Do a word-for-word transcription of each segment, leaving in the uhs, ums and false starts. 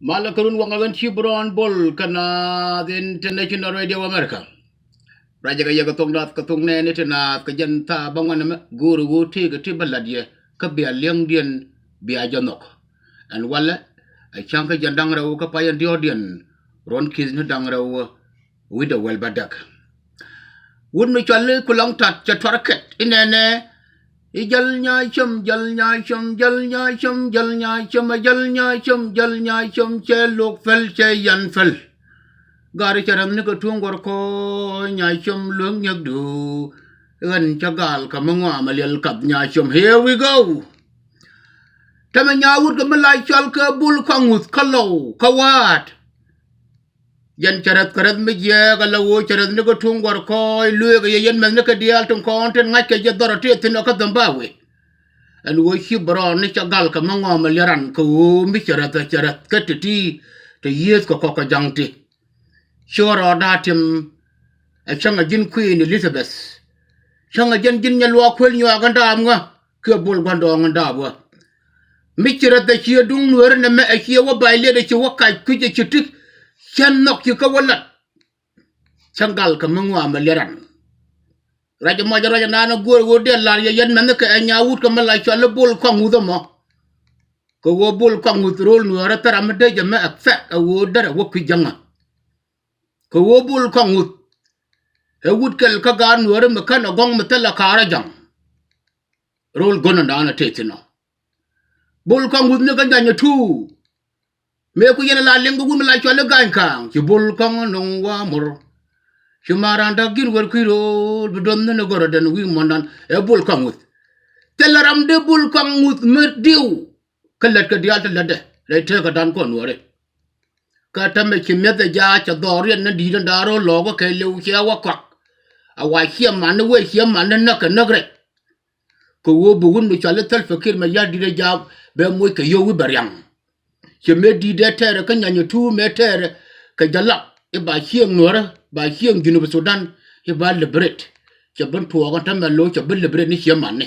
Malä kɛ run waŋ ɛ ɣän ci Brown Bol kä Naath International Radio America. Ruacɛ kɛ yɛ kɛ thok Naath kɛ thok nɛɛni ti naath kɛ jɛn thaap bäŋuan ɛmɛ go̱o̱ri ɣöö tëëkɛ ti bä la̱t yɛ kä bia li̱eŋdiɛn bia jɛ nhɔk. Ɛn walɛ ɛ cäŋ kä jɛn da̱ŋ rɛw kä pay ɛn diɔ̱ɔ̱kdiɛn ruɔ̱n ki̱thni da̱ŋ rɛw wi̱cdɛ wäl bädäk. Wut mi cɔal i̱ Kulaŋ Tat cɛ tuar kɛt inɛnɛ i̱ jäl Nyaacäm, jäl Nyaacäm, jäl Nyaacäm, jäl Nyaacäm, ɛ jäl Nyaacäm, jäl Nyaacäm, cɛ lok päl, cɛ yan päl. Gari cɛ räth ni kɛ tuŋ guɔ̱r kɔɔc Nyaacäm luek nyäkdu. Ɣän cä gal kä mi ŋɔam ɛ liɛl kath Nyaacäm. Here we go. Tämɛ Nyaawut kɛ mi la cɔal kɛ Bul Kɔaŋ Ŋuth kä Lɔw kä Wa̱a̱t. Yɛn cɛ räth kɛ räth mi jiɛɛk ala ɣöö cɛ räth ni kɛ tuŋ gua̱r kɔɔc lueek ɛ yɛ yɛn mɛth ni kɛ diaal tin kɔn tin ŋa̱ckɛ jɛ dhɔr ɛ tëë thi̱n ɛ kä Dhambawɛ. Ɛn ɣöö ci Brown ni cɛ gal kɛ mi ŋɔam ɛ liɛran kɛ ɣöö mi cɛ räth ɛ cɛ räth kä ti̱ti̱ te yiëëth kɛ kɔk kɛ ja̱ŋ ti. Ci rɔɔda tim ɛ cäŋ ɛ ji̱n Queen Elizabeth. Cäŋ ɛ ji̱n ji̱n nyɛ luaak kuël nyuaak ɛ daam ŋä kiɛ Bul Gua̱ndɔɔŋ ɛ daam ɣä. Mi ci räth ɛ ciɛ duŋ Nueeri nɛmɛ ɛ ciɛ wä bay liet ɛ ci wä kac kui̱c ɛ ci ti cän nhɔk ci kä wä lat. Cäŋ gal kɛ mi ŋuam ɛ liɛran. Ruac ɛmɔ jɛ ruac ɛnan ɛ guɔ̱ɔ̱r ɣöö dee lar yɛ yɛn mɛnh kɛ ɛ Nyaawut kɛ mi la cɔal i̱ Bul Kɔaŋ Ŋuth ɛmɔ. Kɛ ɣöö Bul Kɔaŋ Ŋuth ro̱l Nuäärä thil ram mi dee jɛ mɛ ɛ fɛk ɛ ɣöö derɛ wä kui̱ jäŋä. Kɛ ɣöö Bul Kɔaŋ Ŋuth ɛ wut kɛl kä gaat Nuäärä mi kän ɛ gɔ̱ŋ mi thilɛ kaarä ja̱ŋ. Ro̱l gönä daanɛ tëë thi̱n ɔ. Bul Kɔaŋ Ŋuth ni kä Nyanyɛ Tuur. Mëë ku yɛn a la liŋ kɛ wut mi la cɔal i̱ Ga̱a̱ny Kaaŋ ci Bul Kɔaŋ nɔŋ wa mor. Ci ma raan da̱k ji̱n wër kui̱ ro̱o̱l bi duɔth ni ni gɔ̱rä den wi̱i̱ muɔ̱ndan ɛ Bul Kɔaŋ Ŋuth. Thilɛ ram dee Bul Kɔaŋ Ŋuth mi diw. Kä lät kɛ diaal ti lätdɛ rɛy tëëkädan kɔn Nuääri. Kä tämɛ ci mi̱eth ɛ jaak cɛ dhɔɔriɛn ni di̱i̱t ɛn da̱a̱r ɣöö lɔɔkä kɛɛliw ciɛ wä kɔak. A wa ciɛ man ni wee ciɛ man ni näk kɛ näk rɛc. Kɛ ɣöö bi wut mi cɔal i̱ Salva Kiir Mayardit ɛ jaak bɛ moc kɛ yio̱w i̱ bɛ riaŋ. Ci mëë di̱i̱t ɛ tɛɛrɛ kä Nyanyɛ Tuur mëë tɛɛrɛ kɛ jɛ lak i̱ ba cieŋ Nuäärä ba cieŋ Junub Sudan i̱ ba liberate. Cɛ ben tuɔɔk ɛn tämɛ lo̱c cɛ ben liberate ni ciɛ man ni.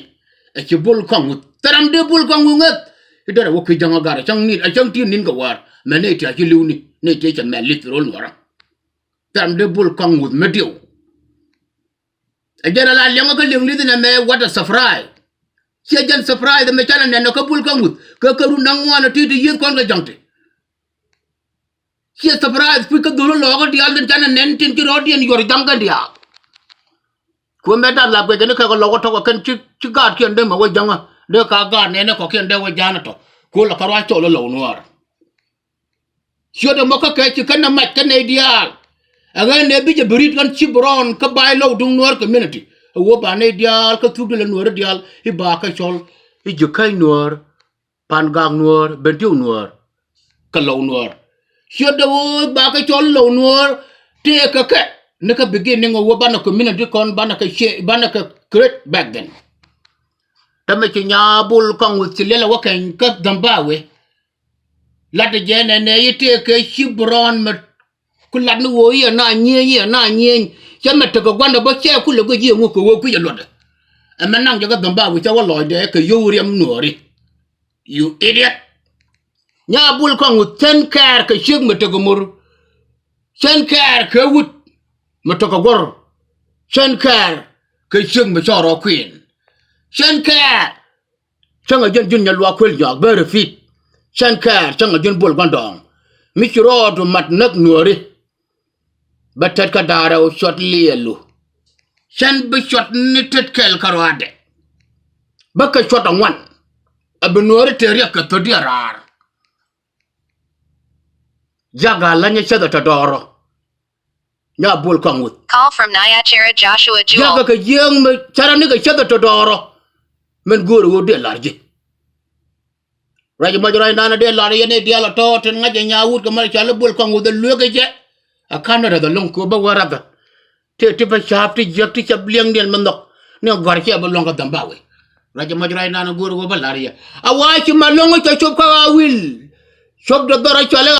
Ɛ ci Bul Kɔaŋ Ŋuth thil ram dee Bul Kɔaŋ Ŋuth ŋäth. I̱ derɛ wä kui̱ jäŋä gat ɛ cäŋ ni̱n ɛ cäŋ ti̱i̱n ni̱n kɛ wäär mɛ nɛy ti a ci li̱w ni nɛy ti cɛ mɛl li̱th ro̱l Nuäärä. Thil ram dee Bul Kɔaŋ Ŋuth mi diw. Ɛ jɛn ala liɛŋä kä liɛŋ li̱th nɛmɛ what a surprise. Ciɛ jɛn surprise ɛmɛ canɛ nɛn ɛ kä Bul Kɔaŋ Ŋuth kɛ kɛ run da̱ŋ ŋuan ɛ ti ti yieth kɔn kɛ ja̱ŋ ti. Ciɛ surprise kui̱ kä dhol lɔɔkä diaal tin canɛ nɛn tin ci rɔɔdiɛn yuɔr ja̱ŋ kɛn diaal. Kuɛ mɛ da̱t lap kɛ jɛn ikɛ kɛ lɔk ɛ tɔk ɛ kɛn ci ci gaatkiɛn dee mɛ wä ja̱ŋä dee ka gaat nɛn ɛ kɔkiɛn dee wä ja̱a̱n ɛ tɔk. Kuɛ lɔ kä ruac cɔl ɛ Lɔw Nuäär. Ciöt ɛmɔ kä kɛ ci kɛn ɛ mac kä nɛy diaal. Ɛ ɣän nɛ bi jɛ bi ri̱t ɣän ci bi rɔɔn kä ba̱a̱c Lɔw duŋ Nuäär community. Ɛ wä ba nɛy diaal kä thuk di lɛ Nuääri diaal i̱ ba kɛ cɔl i̱ ji̱ käc Nuäär, pa̱n gak Nuäär, ben diw Nuäär. Kɛ Lɔw Nuäär ciöt ɛ wä ba kɛ cɔl Lɔw Nuäär tëëkɛ kɛ ni kä beginning ɛ wä banɛ community kɔn banɛ kɛ cie banɛ kɛ create back then. Tämɛ ci Nyaa Bul Kɔaŋ Ŋuth ci liɛl ɛ wä kɛny kä Dhambawɛ. Lat ɛ jɛ nɛnɛ i̱ tëëkɛ ci bi rɔɔn mɛ ku lat ni ɣöö i̱ ɛn a nyieny i̱ ɛn a nyieny. Cɛ mɛ tekɛ gua̱ndɛ bä cɛ kulɛ guic i̱ ɛŋu kɛ ɣöö kui̱c ɛ luɔtdɛ. Ɛmɛ naŋ jɛ kä Dhambawɛ cɛ wä lɔcdɛ kɛ yio̱w riɛm Nuääri. You idiot. Nyaa Bul Kɔaŋ Ŋuth cän kɛɛr kɛ ciek mɛ tekɛ mor. Cän kɛɛr kɛ wut mɛ tekɛ guɔ̱r. Cän kɛɛr kɛ ciek mɛ cɔɔr ɔ kui̱n. Cän kɛɛr. Cäŋ ɛ ji̱n ji̱n nyɛ luaak kuël nyɔak bä repeat. Cän kɛɛr cäŋ ɛ ji̱n Bul Gua̱ndɔɔŋ. Mi ci rɔɔdu mat näk Nuääri. Bä tet kä da̱rɛ wä cuɔt liɛlu. Cän bi cuɔt ni tet kɛl kä ruaadɛ. Bä kɛ cuɔt aŋuan. Ɛ bi Nuääri te riɛk kɛ thöt diɛ raar. Jakä lä nyɛ cäth ɛ tɔ dɔɔrɔ. Nyaa Bul Kɔaŋ Ŋuth. Call from Niachira Joshua Jewel. Jakä kɛ jiääk mi cärä ni kɛ cäth ɛ tɔ dɔɔrɔ. Min göörä ɣöö dee lar ji̱. Ruac mɔc ruac nanɛ dee lar yɛn i̱ diaal ɛ tɔ̱ tin ŋa̱c ɛ Nyaa Wut kɛ mɔc cɔal i̱ Bul Kɔaŋ Ŋuth ɛ lueek ɛ jɛ. Ɛ ka̱n ni räth ɛ lo̱ŋ kɛ ɣöö bä wä räth ɛ. Tëë ti bä ca̱a̱p ti jiäk ti cɛ liɛŋdiɛn mi nhɔk ni gɔ̱r cɛ bä luɔ̱ŋ kä Dhambawɛ. Ruac mɔc ruac nanɛ göörä ɣöö bä lar yɛ. A wa ci ma lo̱ŋ cɛ cop kä ɣa̱ wi̱l. Cop dee dhɔr ɛ cɔal i̱